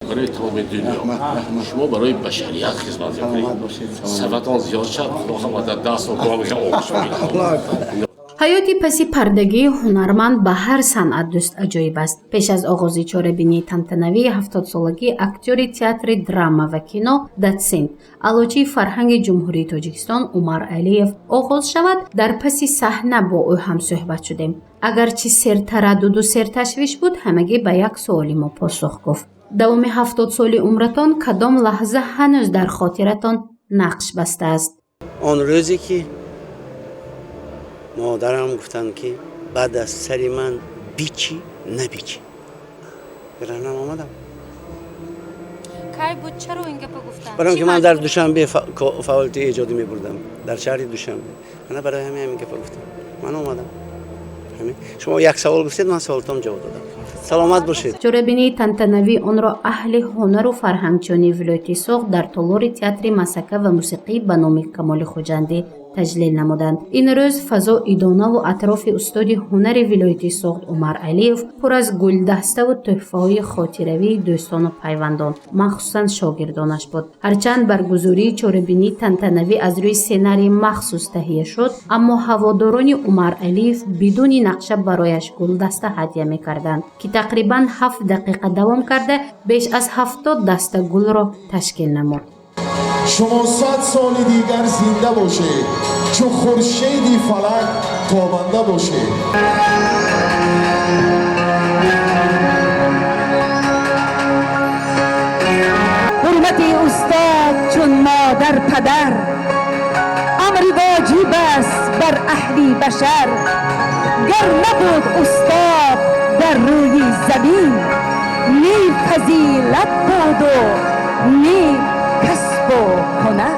Барои тамоми дунё. Шумо барои башарият хизмат мекунед. Сарватон зиёд шад, Худо ҳама дар 10 сол бо ҳам оғӯш. Ҳаёти паси пардагии ҳунарманд ба ҳар санъатдӯст аҷоиб аст. Пеш аз оғози чорабинии тантанавии 70-солагии актёри театри драма ва кино, дотсент, аълочии фарҳанги Ҷумҳурии Тоҷикистон Умар Алиев оғоз шавад, дар паси саҳна бо ӯ ҳамсӯҳбат шудем. Агарчи сертараддуду серташвиш буд, ҳамагӣ ба як суоли мо посух гуфт: давоми 70 соли умратон кадом лаҳза ҳанӯз дар хотиратон нақш бастааст? Он рӯзе ки модарам гуфтанд, ки баъд аз сари ман бичӣ набичӣ, ранам омадам. Кай буд? Чаро ин гапа гуфтанд? Барои ки ман дар Душанбе фаъолияти эҷодӣ мебурдам, дар шаҳри Душанбе. Ана барои ҳамин гапа гуфтам, ман омадам. Шумо як савол гуфтед, ман саволтон ҷавоб додам. Саломат бошед. Чорабинии тантанавӣ онро аҳли ҳунару фарҳангчиёни вилояти Суғд дар толори театри масака ва мусиқӣ ба номи Камоли Хуҷандӣ таҷлил намуданд. Ин рӯз фазо идонаву атрофи устоди ҳунари вилояти Суғд Умар Алиев пур аз гулдаставу тӯҳфаҳои хотиравии дӯстону пайвандон, махсусан шогирдонаш буд. Ҳарчанд баргузории чорабинии тантанавӣ аз рӯи сценарии махсус таҳия шуд, аммо ҳаводорони Умар Алиев бидуни нақша барояш гулдаста ҳадя мекарданд, ки тақрибан 7 дақиқа давом карда, беш аз 70 даста гулро ташкил намуд. Шумо 100 соли дигар зинда бошед, чу хуршеди фалак тобанда бошед. Ҳурмати устод чун модар, падар, амри воҷиб аст бар аҳли башар. Гар набуд устод дар рӯи замин, ни фазилат буду ни касбу ҳунар.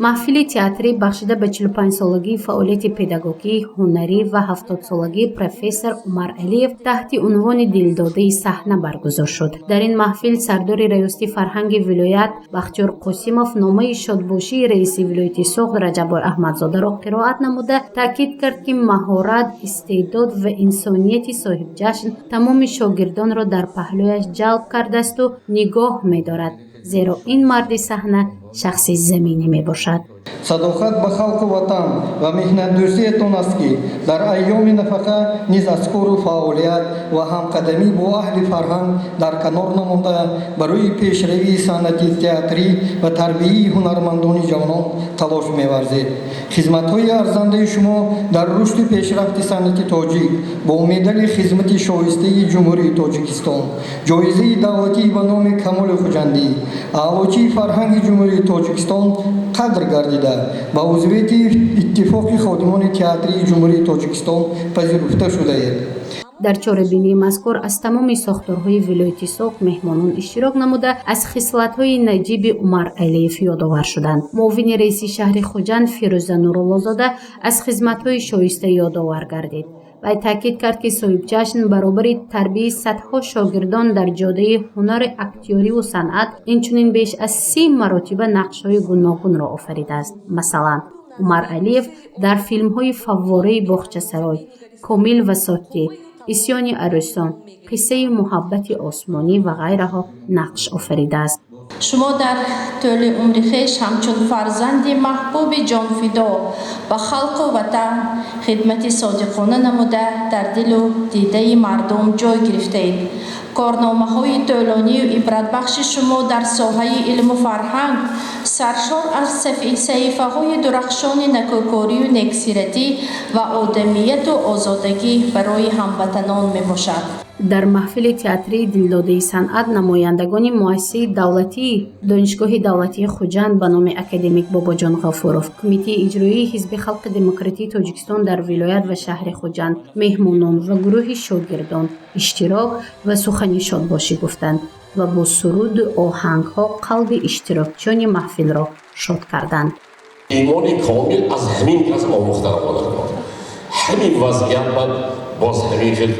Маҳфили театрӣ, бахшида ба 45-солагии фаъолияти педагогӣ, ҳунарӣ ва 70-солагии профессор Умар Алиев таҳти унвони «Дилдодаи саҳна» баргузор шуд. Дар ин маҳфил сардори раёсати фарҳанги вилоят Бахтиёр Қосимов номаи шодбошии раиси вилояти Суғд Раҷаббой Аҳмадзодаро қироат намуда, таъкид кард, ки маҳорат, истеъдод ва инсонияти соҳибҷашн тамоми шогирдонро дар паҳлӯяш ҷалб кардаасту нигоҳ медорад, зеро ин марди саҳна шахси заминӣ мебошад. Садоқат ба халқу ватан ва меҳнатдӯстиятон аст, ки дар айёми нафақа низ аз кору фаъолият ва ҳамқадамӣ бо аҳли фарҳанг дар канор намонда, барои пешравии санъати театрӣ ва тарбияи ҳунармандони ҷавонон талош меварзед. Хизматҳои арзандаи шумо дар рушду пешрафти санъати тоҷик бо медали «Хизмати шоистаи Ҷумҳурии Тоҷикистон», ҷоизаи давлатӣ ба номи Камоли Хуҷандӣ, Аълочии фарҳанги Ҷумҳурии Тоҷикистон қадр гардида, ба узвияти Иттифоқи ходимони театрии Ҷумҳурии Тоҷикистон пазируфта шудаед. Дар чорабинии мазкур аз тамоми сохторҳои вилояти Суғд меҳмонон иштирок намуда, аз хислатҳои наҷиби Умар Алиев ёдовар шуданд. Муовини раиси шаҳри Хуҷанд Фирӯза Нуруллозода аз хизматҳои шоиста ёдовар гардид. Вай таъкид кард, ки соҳибҷашн баробари тарбияи садҳо шогирдон дар ҷодаи ҳунари актёриву санъат, инчунин беш аз 30 маротиба нақшҳои гуногунро офаридааст. Масалан, Умар Алиев дар филмҳои «Фаввораи Боғчасарой», «Комил ва Сотӣ», «Исьёни арӯсон», «Қиссаи муҳаббати осмонӣ» ва ғайраҳо нақш офаридааст. Шумо дар тӯли умри хеш ҳамчун фарзанди маҳбуби ҷонфидо ба халқу ватан хидмати содиқона намуда, дар дилу дидаи мардум ҷой гирифтаед. Корномаҳои тӯлонию ибратбахши шумо дар соҳаи илму фарҳанг саршор аз саҳифаҳои дурахшони накӯкорию нексиратӣ ва одамияту озодагӣ барои ҳамватанон мебошад. Дар маҳфили театрии «Дилдодаи санъат» намояндагони муассисаи давлатии Донишгоҳи давлатии Хуҷанд ба номи академик Бобоҷон Ғафуров, Кумитаи иҷроии Ҳизби халқи демократии Тоҷикистон дар вилоят ва шаҳри Хуҷанд, меҳмонон ва гурӯҳи шогирдон иштирок ва сухани шодбошӣ гуфтанд ва бо суруду оҳангҳо қалби иштирокчиёни маҳфилро шод карданд. Имони комил аз ҳамин кас омӯхта равонад. Ҳамин вазъият бад боз ҳамин хел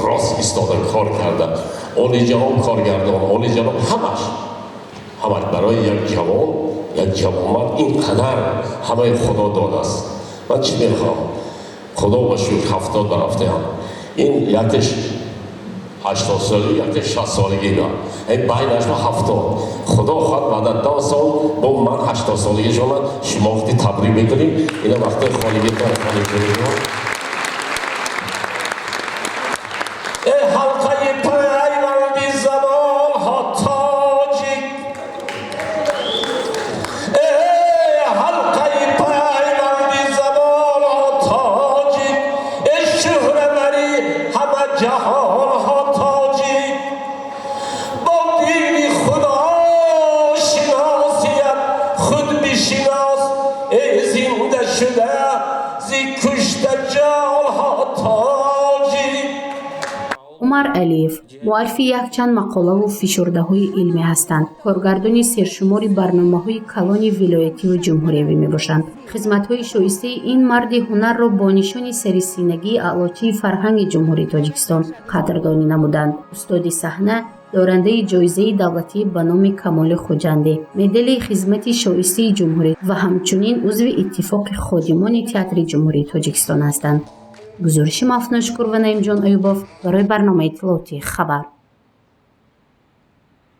рост истода кор карда, олиҷаноб коргардон, олиҷаноб ҳамаш, ҳамаш барои як ҷавон, як ҷавонмард ин қадар ҳамаи Худо додааст. Ман чӣ мехоҳам? Худо ба шукр, 70 рафтаам. Ин якеш 80 солагӣ, якта 60 солагӣ на. Ин байнаш 70. Худо хоҳад баъд аз 10 сол бо ман 80 солагишона шумо вақти табрик мекунем. Ина вақти холигитон холӣ кунем. Ҳалқаи пайванди замонҳо тоҷик, ҳалқаи пайванди замонҳо тоҷик, шӯҳравари ҳама ҷаҳонҳо тоҷик, бо дини Худо шиносият худ бишинос, эй зинда шуда зи кушта ҷонҳо тоҷик. Умар Алиев муаллифи якчанд мақолаву фишурдаҳои илмӣ ҳастанд. Коргардони сершумори барномаҳои калони вилоятиву ҷумҳуриявӣ мебошанд. Хизматҳои шоистаи ин марди ҳунарро бо нишони сарисинагии аълочии фарҳанги Ҷумҳурии Тоҷикистон қадрдонӣ намуданд. Устоди саҳна, дорандаи ҷоизаи давлатӣ ба номи Камоли Хуҷандӣ, медали хизмати шоистаи ҷумҳурӣ ва ҳамчунин узви Иттифоқи ходимони театри Ҷумҳурии Тоҷикистон ҳастанд. Гузориши Мафнушкур ва Наимҷон Аюбов барои барномаи иттилоотии «Хабар».